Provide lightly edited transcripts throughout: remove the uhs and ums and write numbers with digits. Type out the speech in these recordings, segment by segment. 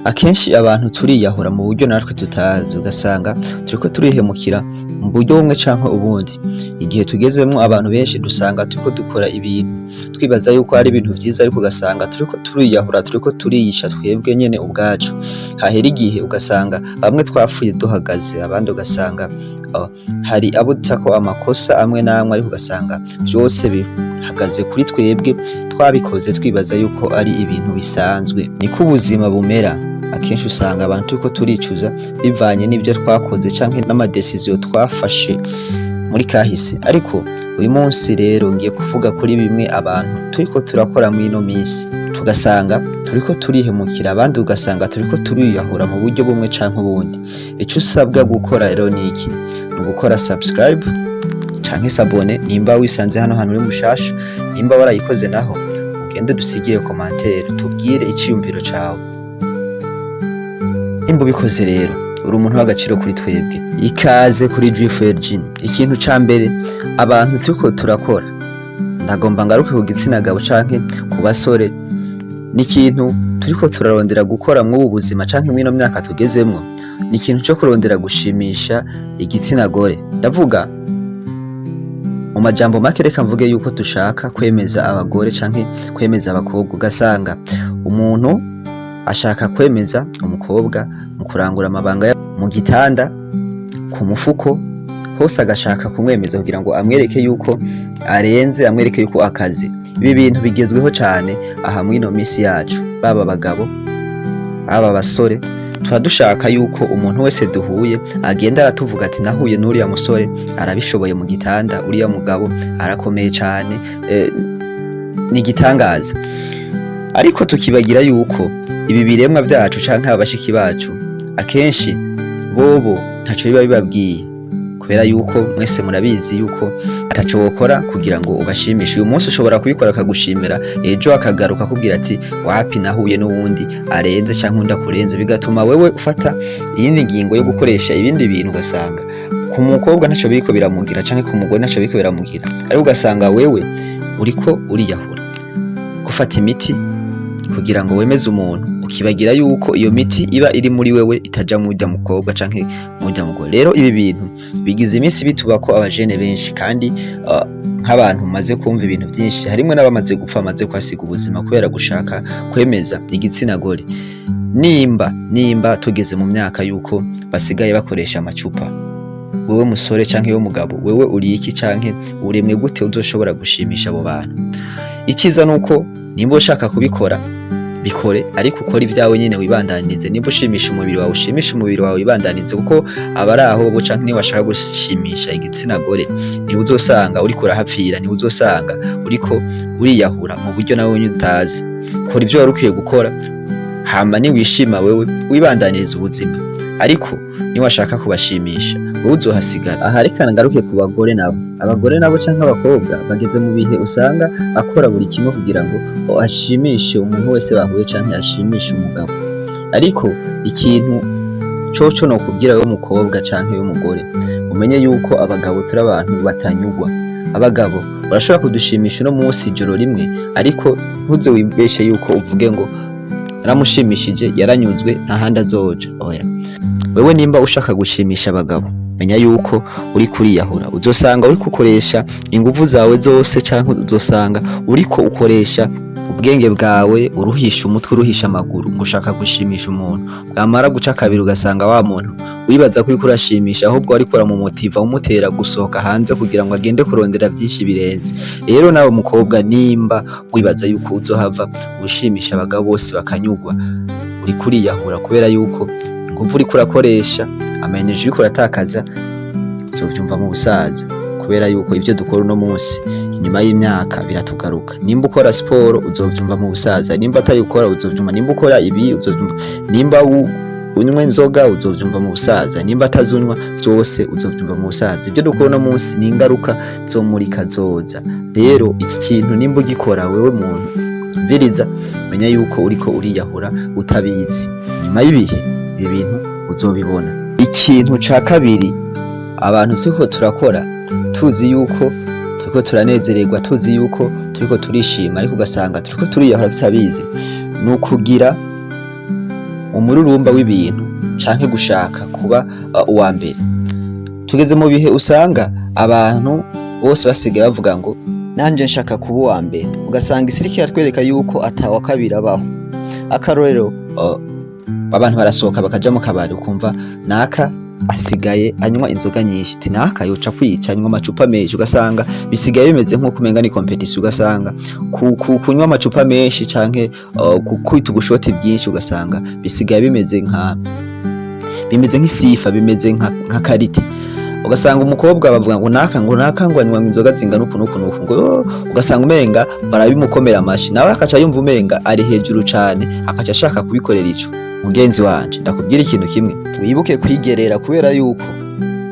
Akenshi abantu turiyahura mu buryo natwe tutazi, ugasanga turiko turihemukira mu buryo bumwe canke ubundi. Igihe tugezemwo, abantu benshi dusanga turiko dukora ibintu twibaza yuko ari ibintu vyiza, ariko ugasanga turiko turiyahura, turiko turiyica twebwe nyene ubwacu. Hahera igihe ugasanga bamwe twapfuye duhagaze, abandi ugasanga hari abo ducako amakosa amwe n'amwe, ariko ugasanga vyose bihagaze kuri twebwe twabikoze twibaza yuko ari ibintu bisanzwe. Niko ubuzima bumera. Akenshi usanga abantu turiko turicuza bivanye n'ivyo twakoze canke n'ama décisions twafashe muri kahise. Ariko uyu munsi rero ngiye kuvuga kuri bimwe abantu turiko turakora mw'ino minsi, tugasanga turiko turihemukira, abandi ugasanga turiko turiyahura mu buryo bumwe canke ubundi. Ico usabwa gukora rero ni iki? Ni ugukora subscribe canke s'abonner nimba wisanze hano hantu uri mushasha. Nimba warayikoze naho, ugende dusigire commentaire, tubwire iciyumviro cawe. Nimba ubikoze rero, uri umuntu w'agaciro kuri twebwe. Ikaze kuri G4G. Ikintu ca mbere abantu turiko turakora, ndagomba ngaruke ku gitsina gabo canke ku basore, ni ikintu turiko turarondera gukora mw'ubu buzima canke mw'ino myaka tugezemwo, ni ikintu co kurondera gushimisha igitsina gore. Ndavuga mu majambo make, reka mvuge yuko dushaka kwemeza abagore canke kwemeza abakobwa. Ugasanga umuntu ashaka kwemeza umukobwa mu kurangura amabanga mu gitanda, ku mufuko hose, agashaka kumwemeza kugira ngo amwereke yuko arenze, amwereke yuko akazi. Ibi bintu bigezweho cane aha mw'ino misi yacu. Baba abagabo, baba abasore, tuba dushaka yuko umuntu wese duhuye agenda aratuvuga ati: "Nahuye n'uriya musore, arabishoboye mu gitanda, uriya mugabo arakomeye cane, ni igitangaza." Ariko tukibagira yuko ibi biremwa vyacu canke aba bashiki bacu akenshi bobo ntaco biba bibabwiye, kubera yuko mwese murabizi yuko ataco wokora kugira ngo ubashimishe. Uyu munsi ushobora kubikora akagushimira, ejo akagaruka akubwira ati: "Wapi, nahuye n'uwundi arenze canke undi akurenze." Bigatuma wewe ufata iyindi ngingo yo gukoresha ibindi bintu. Ugasanga ku mukobwa ntaco biriko biramugira canke ku mugore ntaco biriko biramugira, ariko ugasanga wewe uriko uriyahura gufata imiti kugira ngo wemeze umuntu, ukibagira yuko iyo miti iba iri muri wewe, itaja murya mukobwa canke murya mugore. Rero ibi bintu bigize iminsi bitubako abajene benshi, kandi nk'abantu maze kumva ibintu vyinshi, harimwo n'abamaze gupfa, bamaze kuhasiga ubuzima kubera gushaka kwemeza igitsina gore. Nimba tugeze mu myaka yuko basigaye bakoresha amacupa, wewe musore canke wewe mugabo, wewe uri iki canke uremwe gute uzoshobora gushimisha abo bantu? Iciza nuko nimba ushaka kubikora, bikore, ariko ukora ibyawe nyene, wibandanirize. Nimba ushimisha umubiri wawe, ushimisha umubiri wawe, wibandanize, kuko abari aho bo canke niba washaka gushimisha igitsina gore, niwe uzosanga uriko urahapfira, niwe uzosanga uriko uriyahura mu buryo nawe nyene utazi. Kora ivyo wari ukwiye gukora, hama niwishima wewe wibandaniriza ubuzima, ariko niwashaka kubashimisha, wowe uzohasigara. Aha reka ngaruke ku bagore nabo. Abagore nabo canke abakobwa bageze mu bihe usanga akora buri kimwe kugira ngo ashimishe umuntu wese bahuye canke ashimishe umugabo. Ariko ikintu coco nokubwira wewe mukobwa canke w'umugore, umenye yuko abagabo turi abantu batanyugwa. Abagabo urashobora kudushimisha uno munsi ijoro rimwe, ariko ntuze wibeshe yuko uvuge ngo naramushimishije, yaranyuzwe, nta handi azoja. Oya. Wewe nimba ushaka gushimisha abagabo, menya yuko uri kuriyahura. Uzosanga uriko ukoresha inguvu zawe zose, canke uzosanga uriko ukoresha ubwenge bwawe, uruhisha umutwe, uruhisha amaguru, ngo ushaka gushimisha umuntu. Bwamara guca kabiri, ugasanga wa muntu wibaza ko uriko urashimisha, ahubwo wariko uramumotiva, umutera gusohoka hanze kugira ngo agende kurondera vyinshi birenze. Rero nawe mukobwa, nimba wibaza yuko uzohava ushimisha abagabo bose bakanyugwa, uriko uriyahura, kubera yuko inguvu uriko urakoresha, ama énergie uriko uratakaza, uzovyumva mu busaza, kubera yuko ivyo dukora uno munsi, inyuma y'imyaka biratugaruka. Nimba ukora siporo, uzovyumva mu busaza. Nimba atayikora, uzovyumva. Nimba ukora ibi, uzovyumva. Nimba unywa inzoga, uzovyumva mu busaza. Nimba atazunywa, vyose uzovyumva mu busaza. Ivyo dukora uno munsi ni ingaruka zo muri kazoza. Rero iki kintu nimba ugikora, wewe muntu mviriza, menya yuko uriko uriyahura utabizi. Nyuma y'ibihe ibi bintu uzobibona. Ikintu ca kabiri abantu turiko turakora tuzi yuko turiko turanezererwa, tuzi yuko turiko turishima, ariko ugasanga turiko turiyahura tutabizi, ni ukugira Umururumba w'ibintu canke gushaka kuba uwa mbere. Tugeze mu bihe usanga abantu bose basigaye bavuga ngo nanje nshaka kuba uwa mbere, ugasanga isi iriko iratwereka yuko ata wa kabiri abaho. Akarorero, abantu barasohoka bakaja mu kabari, ukumva naka asigaye anywa inzoga nyinshi, ati naka yoca kwica, anywa amacupa menshi. Ugasanga bisigaye bimeze nk'uko umenga ni competition, ugasanga kunywa amacupa menshi canke gukubita ubushoti bwinshi, ugasanga bisigaye bimeze nk'isifa, bimeze nka qualité. Ugasanga umukobwa bavuga ngo naka, ngo naka ngo anywa inzoga zingana uku n'uku n'uku, ngo yo, ugasanga umenga barabimukomera amashi, nawe akaca yumva umenga ari hejuru cane, akaca ashaka kubikorera ico. Mugenzi wanje, ndakubwira ikintu kimwe: wibuke kwigerera, kubera yuko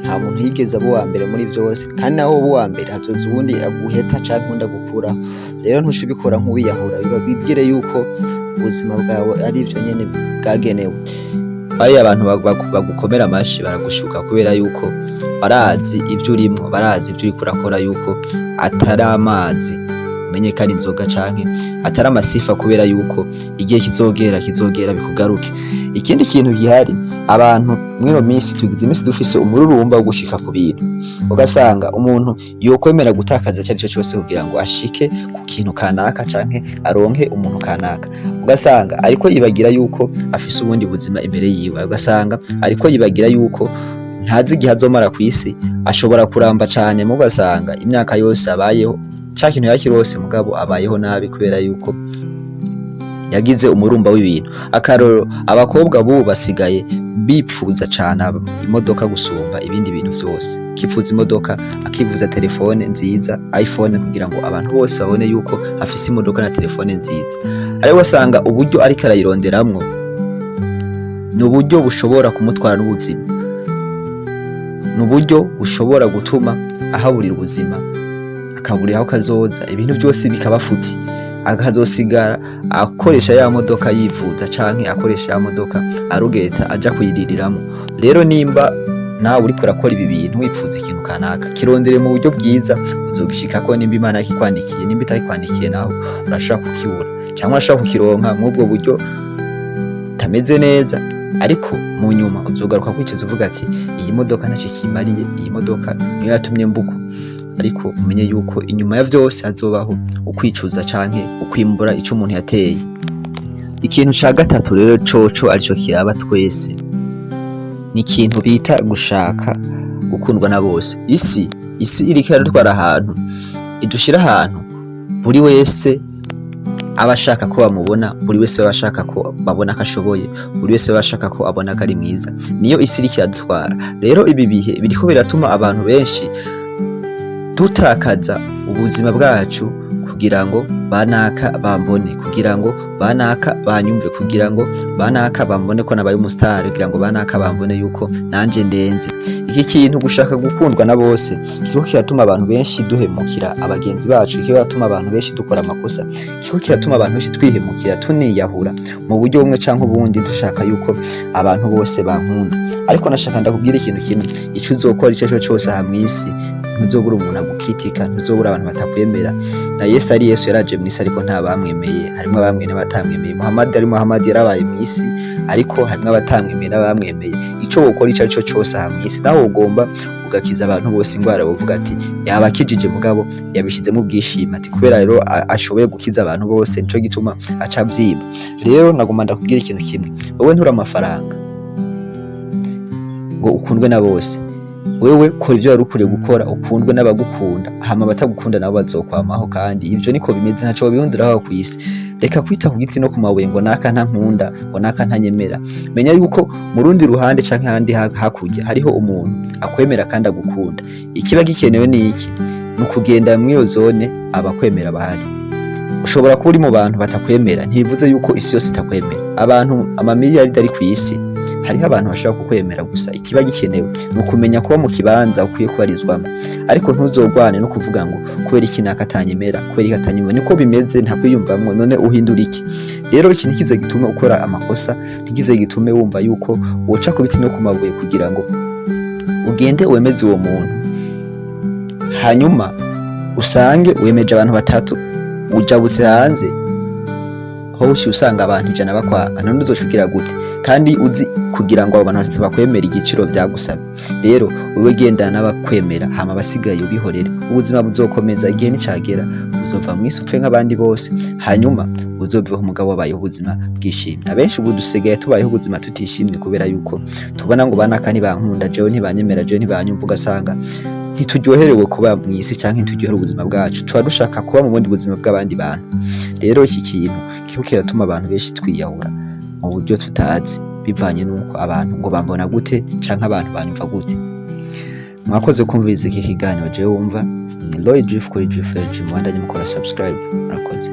nta muntu yigeze aba uwa mbere muri vyose, kandi naho uba uwa mbere hazoza uwundi aguheta canke uwundi agukuraho. Rero ntuce ubikora nk'uwiyahura, bibwire yuko ubuzima bwawe ari ivyo nyene bwagenewe. Bariya abantu bagukomera amashi baragushuka, kubera yuko barazi ivyo urimwo, barazi ivyo uriko urakora, yuko atari amazi, umenye ko ari inzoga canke atari amasifa, kubera yuko igihe kizogera bikugaruke. Ikindi kintu gihari, abantu mwino minsi tugize iminsi dufise umururumba wo gushika ku bintu, ugasanga umuntu yokwemera gutakaza ico arico cose kugira ngo ashike ku kintu kanaka canke aronke umuntu kanaka. Ugasanga ariko yibagira yuko afise ubundi buzima imbere yiwe, ugasanga ariko yibagira yuko ntazi igihe azomara kw'isi, ashobora kuramba cane, muga ugasanga imyaka yose abayeho ca kintu yakirose, mugabo abayeho nabi kubera yuko yagize umurumba w'ibintu. Akarorero, abakobwa bubu basigaye bipfuza cane imodoka gusumba ibindi bintu vyose. Akifuza imodoka, akifuza telefone nziza, iPhone, kugira ngo abantu bose babone yuko afise imodoka na telefone nziza. Ariko ugasanga uburyo ariko arayironderamwo ni uburyo bushobora kumutwara n'ubuzima, ni uburyo bushobora gutuma ahaburira ubuzima, akaburira aho kazoza, ibintu vyose bikaba futi, akazosigara akoresha ya modoka yivuza canke akoresha ya modoka arugereta aja kuyiririramo. Rero nimba nawe uriko urakora ibi bintu, wipfuza ikintu kanaka, kirondere mu buryo bwiza, uzogishikako nimba Imana yakikwandikiye. Nimba itakikwandikiye naho, urashobora kukibura canke urashobora kukironka mw'ubwo buryo butameze neza, ariko mu nyuma uzogaruka kwicuza uvuga ati iyi modoka ntaco ikimariye, iyi modoka niyo yatumye mbuko. Ariko umenye yuko inyuma ya vyose hazobaho ukwicuza canke ukwimbura ico umuntu yateye. Ikintu ca gatatu rero coco arico kiraba twese, ni ikintu bita gushaka gukundwa na bose. Isi iriko iradutwara ahantu, idushira ahantu buri wese aba ashaka ko bamubona, buri wese aba ashaka ko babona ko ashoboye, buri wese aba ashaka ko abona ko ari mwiza. Niyo isi iriko iradutwara. Rero ibi bihe biriko biratuma abantu benshi dutakaza ubuzima bwacu kugira ngo banaka bambone, kugira ngo banaka banyumve, kugira ngo banaka bambone ko nabaye umusitari, kugira ngo banaka bambone yuko nanje ndenze. Iki kintu gushaka gukundwa na bose kiriko kiratuma abantu benshi duhemukira abagenzi bacu, kiriko kiratuma abantu benshi dukora amakosa, kiriko kiratuma abantu benshi twihemukira, tuniyahura mu buryo bumwe canke ubundi, dushaka yuko abantu bose bankunda. Ariko nashaka ndakubwira ikintu kimwe: ico uzokora ico arico cose aha mw'isi, ntuzobura umuntu agukritika, ntuzobura abantu batakwemera. Na Yesu ari Yesu yaraje mw'isi, ariko nta bamwemeye, harimwo abamwe n'abatamwemeye. Muhammad ari Muhammad yarabaye mw'isi, ariko harimwo abatamwemeye n'abamwemeye. Ico wokora ico arico cose aha mw'isi, naho ugomba ugakiza abantu bose ingwara, wovuga ati yabakijije, mugabo yabishizemo ubwishime, ati kubera rero ashoboye gukiza abantu bose, nico gituma aca avyimba. Rero nagomba ndakubwira ikintu kimwe: wowe ntura amafaranga ngo ukundwe na bose. Wewe kora ivyo wari ukwiriye gukora, ukundwe n'abagukunda, hama abatagukunda nabo bazokwamaho. Kandi ivyo niko bimeze, ntaco wobihinduraho kw'isi. Reka kwita ku giti no ku mabuye ngo naka ntankunda, ngo naka ntanyemera. Menya yuko mu rundi ruhande canke ahandi hakurya hariho umuntu akwemera kandi agukunda. Ikiba gikenewe ni iki? Ni ukugenda mw'iyo zone abakwemera bahari. Ushobora kuba uri mu bantu batakwemera, ntibivuze yuko isi yose itakwemera. Abantu amamiliyaridi ari kw'isi, hariho abantu bashobora kukwemera. Gusa ikiba gikenewe ni ukumenya kuba mu kibanza ukwiye kubarizwamo, ariko ntuzogwane no kuvuga ngo kubera iki naka atanyemera, kubera iki atanyumva. Niko bimeze, ntakwiyumvamwo, none uhindura iki? Rero iki ntikize gitume ukora amakosa, ntikize gitume wumva yuko woca ku biti no ku mabuye kugira ngo ugende wemeze uwo muntu, hanyuma usange wemeje abantu batatu, ujabutse hanze. Aho uciye usanga abantu 100 bakwanga, none uzoca ugira gute? Kandi uzi kugira ngo abo bantu batatu bakwemera igiciro vyagusabye. Rero wewe gendana n'abakwemera, hama abasigaye ubihorere. Ubuzima buzokomeza, igihe nicagera uzova mw'isi upfe nk'abandi bose, hanyuma uzoveho umugabo wabayeho ubuzima bwishimye. Abenshi ubu dusigaye tubayeho ubuzima tutishimye kubera yuko tubona ngo banaka ntibankunda, jewe ntibanyemera, jewe ntibanyumva, ugasanga ntituryoherewe kuba mw'isi canke ntituryoherewe ubuzima bwacu, tuba dushaka kuba mu bundi buzima bw'abandi bantu. Rero iki kintu kiriko kiratuma abantu benshi twiyahura mu buryo tutazi, bivanye n'uko abantu ngo bambona gute canke abantu banyumva gute. Mwakoze kumviriza iki kiganiro. Jewe wumva ni Roy Drift kuri Drift LG. Mubandanye mukora subscribe. Murakoze.